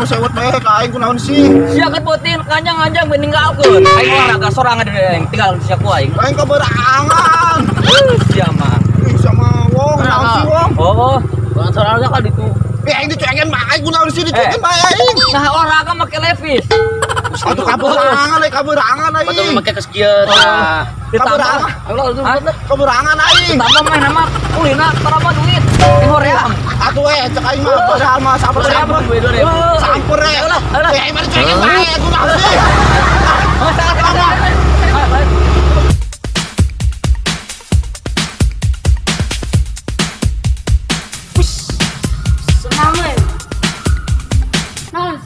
mah sewot bae ka aing kunaon sih? Sia kan beutin kanjang-anjang we ninggalkeun. Aing olahraga sorangan deui aing tinggal sia ku aing. Aing kaberangan. Sia mah. Ih sama wong naon sih wong? Oh, olahraga ka ditu. Eh aing dicuekeun bae aing kunaon sih dicuekeun bae aing. Nah olahraga make levis. Atuh kaberangan aing kaberangan aing. Betul make kes kieu tah. Kaberangan. Kaberangan aing. Tambah mah nama kulina tarama duit. Eh hoream. Atuh we cek aing mah padahal mah sampur-sampur. Sampur we. Eh aing mah dicuekeun bae kunaon sih?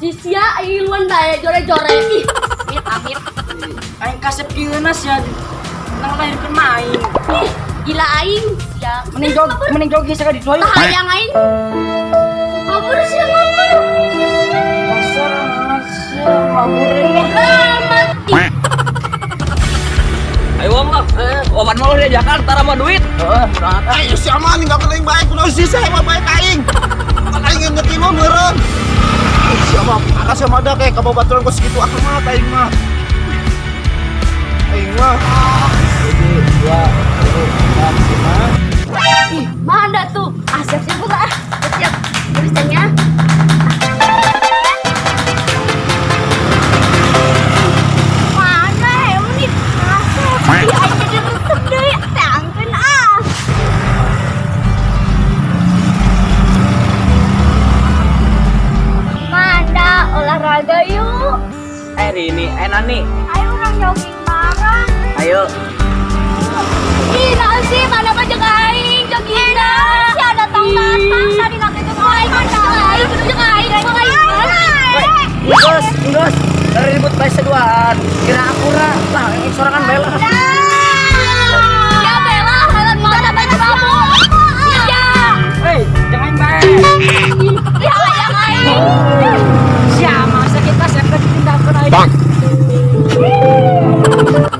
Sia iluan bae jore-jore ih. Amit amit. Aing kasep kieuna sia nang lahirkeun aing. Ih, gila aing sia. Mending jog, mending jogging sia ka ditu ayo. Tah hayang aing. Ngabur sia ngabur. Pasar sia ngabur. Mati. Ayo wong lah. Oman mau di Jakarta rama duit. Heeh, berangkat. Ayo sia mah ninggalkeun aing bae kunaon sih sia mah bae aing. Kan aing ngerti mah meureun. Siapa? Akas sama ada kayak kababaturan kok segitu amat aing mah. Aing mah. 1 2 3 4 5. Ih, mana tuh? Ah, siap-siap buka ah. Siap. Tulisannya. Mana emang nih? Asep. Ih, aing jadi resep deui. Tangkeun ah. Olahraga yuk. Eh Rini, Nani. Ayo orang jogging bareng. Ayo. Ih, naon sih mana mah jeung aing jogging dah. Sia datang-datang tadi nak itu aing aing jeung aing jeung aing. Enggeus, enggeus. Ribut bae seduaan. Kira akura lah aing sorangan bae lah. Ya bela, halan mana bae kamu. Sia. Hei, jangan bae. Ya hayang aing. Siapa masa kita siapa ditinggalkan aing.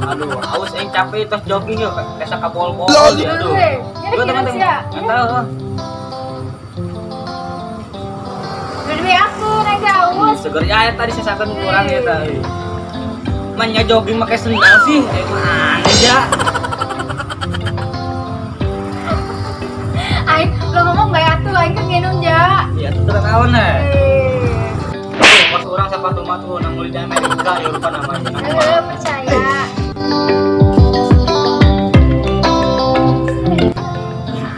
Aduh, haus aing capek terus jogging yuk, biasa ka bol-bol. Aduh. Gua teman-teman. Enggak tahu. Duit aku nang haus. Seger ya tadi sesakan kurang ya tadi. Manya jogging pakai sendal sih, aing mah aneh ya. Aing lo ngomong bae atuh aing kan nginum ja. Iya, tuh kawan eh. Pas orang sepatu mah tuh nang di Amerika ya lupa namanya. Percaya.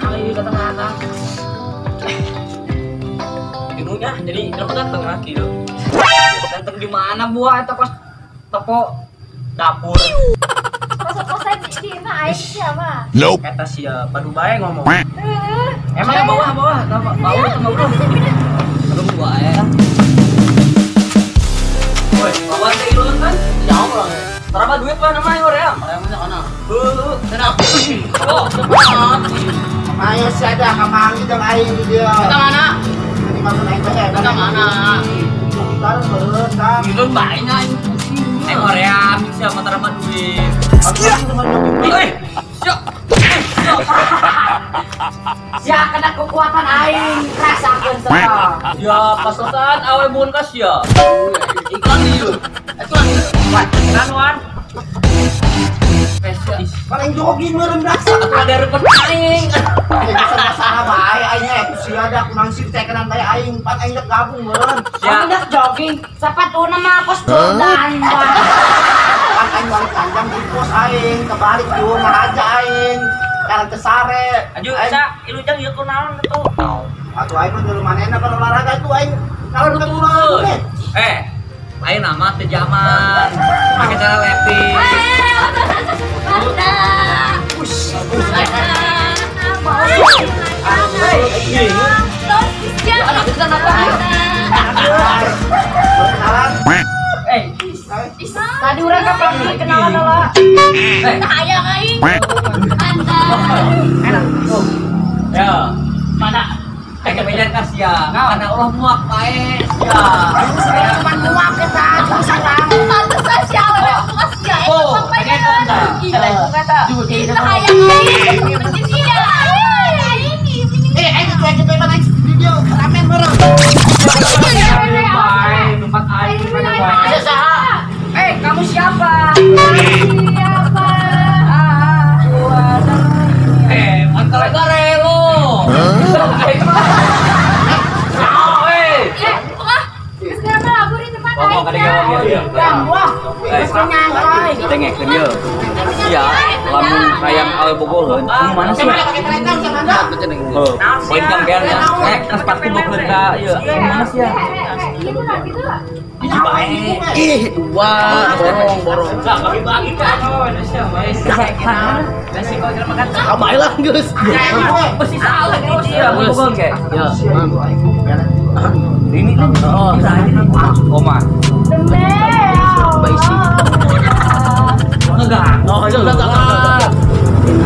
Kali kata kata. Ibunya jadi kenapa datang lagi lo? Datang di mana buah itu pas toko dapur. Kos-kosan di mana aing siapa? Nope. Eta sia padu bae ngomong. Emangnya bawah bawah bawah sama bro. Aduh buah ya. Woi, bawa teh ilun kan? Jauh lah. Berapa duit lah namanya hoream? Hoream nya kana. Heuh, cenah. Oh, cepat. Ayo sia dah kapangi jeung aing di dieu. Eta mana? Ini maksud aing teh eta mana? Taruh beureun tah. Ilun bae nya aing pusing. Aing hoream sia mah tarama duit. Eh, sia. Sia kena kekuatan aing rasakeun sia. Ya pasokan awe buun ka sia. Iklan ieu. Iklan. Wan, iklan wan. Paling jogging meureun rasa. Ada repet aing. Saha bae aing eh sia da kunaon sih tekenan bae aing pan aing dek gabung meureun. Sia dek jogging, sapatuna mah kos Jordan. Pan aing balik panjang di pos aing, kebalik di rumah aja aing. Karang kesare. Aju sa ilu jang ieu kunaon atuh. Atuh aing mah nyuruh manehna kalau olahraga itu aing kalau turun. Eh, lain nama teu zaman. Pakai cara lepis. Tadi orang kapan kenalan lah. Hayang aing. Enak. Ya, mana? Kayak mejan kasih ya. Karena Allah muak bae sia. Cuman muak eta sarang. Pantesan sia awewe muak sia. Oh, kata. Hayang aing. Sia. Eh, aing cuek-cuek mana video ramen meureun. Bae. Ngomong ka dia ya. Wah, geus nyantai. Dengekeun ieu. Sia lamun hayang awe bogoheun, anu mana sih? Heuh, poin kampean ya. Nek geus pasti bogoheun ka ieu. Anu mana sih ya? Hiji bae. Ih, dua borong. Bagi-bagi kan. Nasi kau jelema kan. Kamai lah geus. Pasti salah terus ya, bogoheun ke. Ya. Ini kan bisa aja nih. Oma. Baisi. Enggak. Oh, enggak.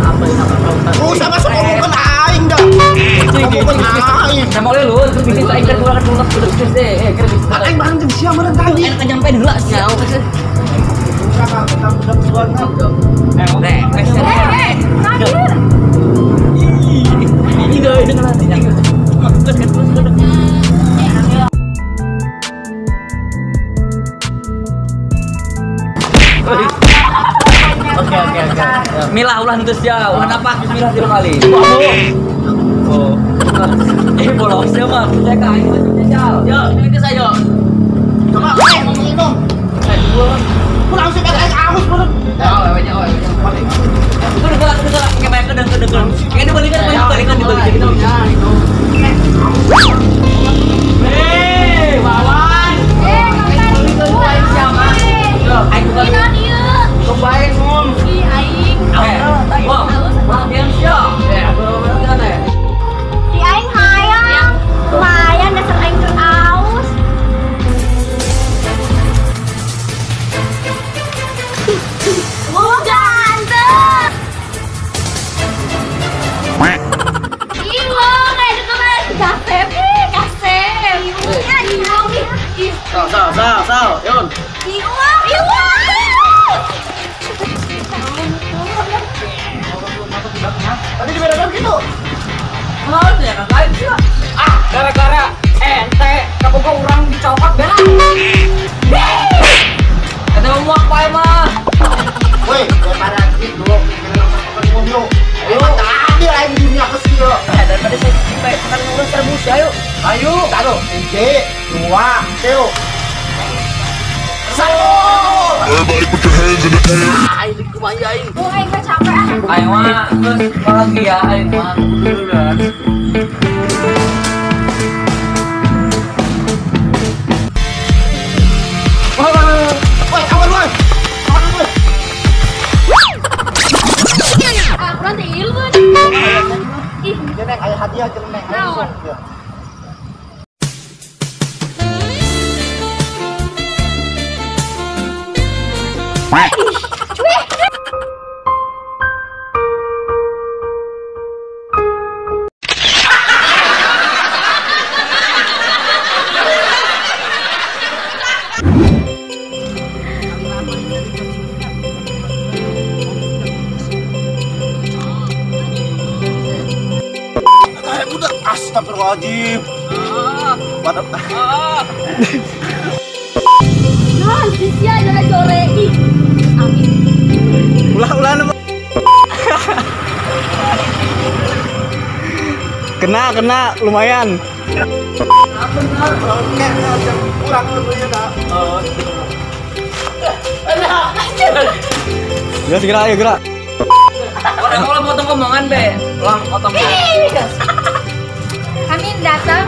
Apa ini apa? Oh, sama sok ngomongkeun aing dah. Ngomongkeun aing. Sama oleh lu, terus bisa aing kan kurang terus terus deh. Eh, kira bisa. Aing bareng jeung sia meureun tadi. Enak nyampein heula sia. Ini deh, ini nanti. Oke. Milah ulah henteu sia, ulah apa? Bismillah tilu kali. Oh. Bolos sia mah, percaya ka aing mah jajal. Yo, geus ayo. Coba minum. Ku langsung ka aing aus bener. Oh, we nya, oh. Kudu gerak, kudu gerak, kayak kedeng. Kayak dibalikan, dibalikan. Hei, Wawan. Siapa? Aing bukan. Kebaik, Mom. Ih, aing. Wah, latihan sia. Di aing hayang. Lumayan dasar aing keur aus. Oh, ganteng. Ih, wah, kayak gitu mah kasep, kasep. Ih, Sal, Yon. Ih, wah, ih, wah. Tadi dibedakan gitu. Mau ya kan lain sih. Ah, gara-gara ente kabogo urang dicopot bela. Kata muak pae mah. Woi, daripada gitu kena ngomong. Ayo, tadi aing di dunia kecil. Daripada saya cicing bae, makan urang rebus ayo. Ayo. Taruh, 1, 2, 3. Satu. Everybody put your hands in the air. Aing kumaha aing. Oh, aing mah capek ah. Aing mah geus bahagia aing mah kuduran. Woi, awan woi. Awan woi. Ah, kurang teh ilmu. Ih, Neng, aya hadiah jeung Neng. Naon? Astagfirullahaladzim. Mantap. Nah, sia jangan jore. Ih. Amin. Ulah-ulah. Kena, lumayan. Kurang ya segera, ayo gerak. Orang kalau potong omongan be, ulang potong. Kami datang.